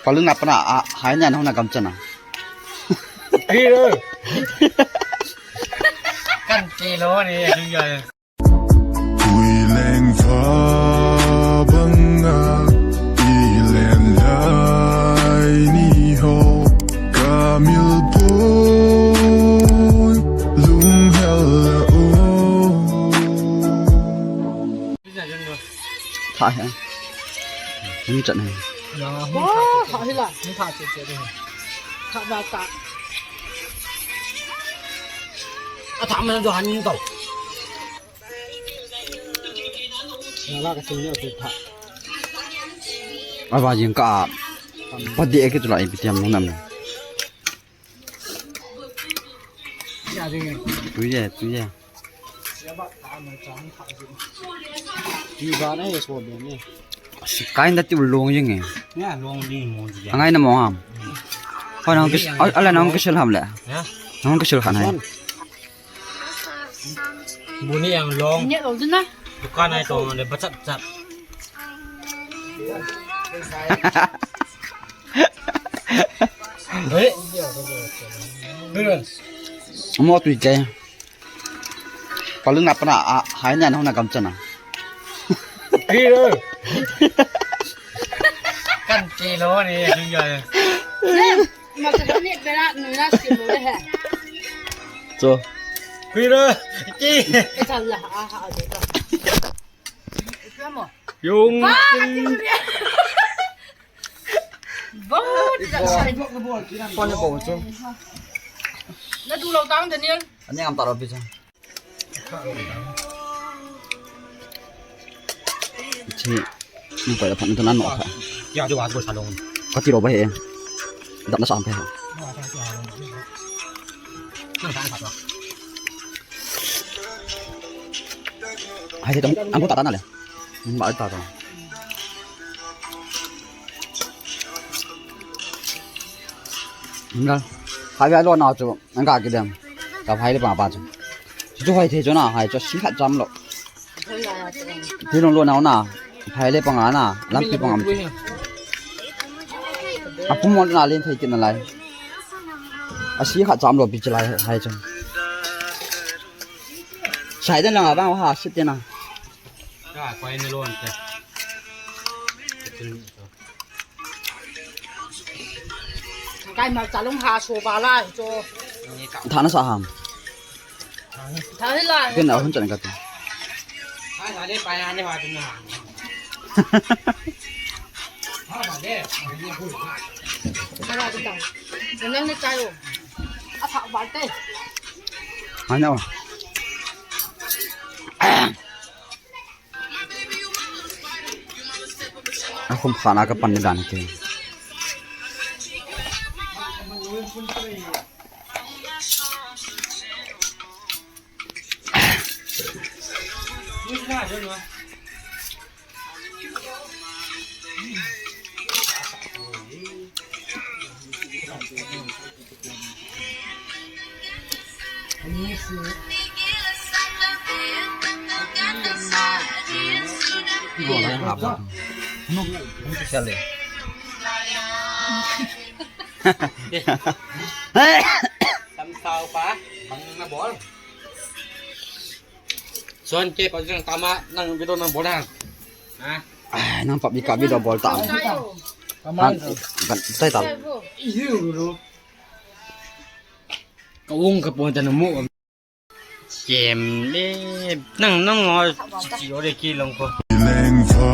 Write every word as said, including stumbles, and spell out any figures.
Palun na pana a, hai na na gam chana. Kilo. Kan kilo ni, jung ya. Puileng fa banga, ilen lai ni ho, kamil pun, lung hel la o. Tha he. Hung chat he. Wow, tha hi la. Hung tha che che de. Tha ba ta. A tha ma do han to. Na la ka sin yo se tha. A ba jing ka. Pa de ke tu la i pi tiam nam. Tu ye, tu ye. Ti ba na ye so be ni. Kain da ti long jing e. Ya long jing mo jing. Angai na mo ham. Ho nang kis, ala nang kisil ham le. Ya. Nang kisil khan hai. Buni yang long. Ni long jin na. Dukan ai to le bachat chat. Hei. Hei. Mo tu ke. Palun na pana a, hai na na gam chana. Kilo. Kan kilo ni, jung ya. Ma sa ni bera nu na si mo le he. Cho. Kilo. Ki. Ke sa la a ha a de ta. Mo. Yung. Ba, ti sa. Ba, ti sa. Pon bo cho. Na du lo tang Daniel. Ani am ta ro pi cha. Chi. Ni pa la phan to nan no kha. Ya, jo wa ko salon. Ka ti ro ba he. Dap na sam pe. Hai te tong, ang ko ta ta na le. Ba ta ta. Ngal. Hai ya lo na chu. Ang ka ki dem. Ka phai le pa pa chu. Chu hai the chu na, hai chu si khat cham lo. Ti nong lo na na. Phai le pa nga na, lam pi pa nga. A pum mon na len thei kin na lai. A si khat cham lo pi chi lai hai chu. Sai den lang a bang ha si te na. Ka koi ne lo an te. Kai mal chalung ha so ba la cho. Tha na sa ham. Tha hi la. Ken a hun chan ka tu. Ha sa le pa ya ne wa tu na. Ha sa le. Ka la tu ta. Nang ne cha yo. A pha ba te. Ha na. A khum khana ka pan ni dan ke. Tam sao pa, bang na bol. Son ke pa jang tama nang video nang bol hang. Ha? Ah, nang pa bi ka video bol ta. Kaman. Kan tai ta. Iu ru. Ka ung ka pon ta na mu. Kem le nang nang ngo chi chi o de ki long ko. Leng fa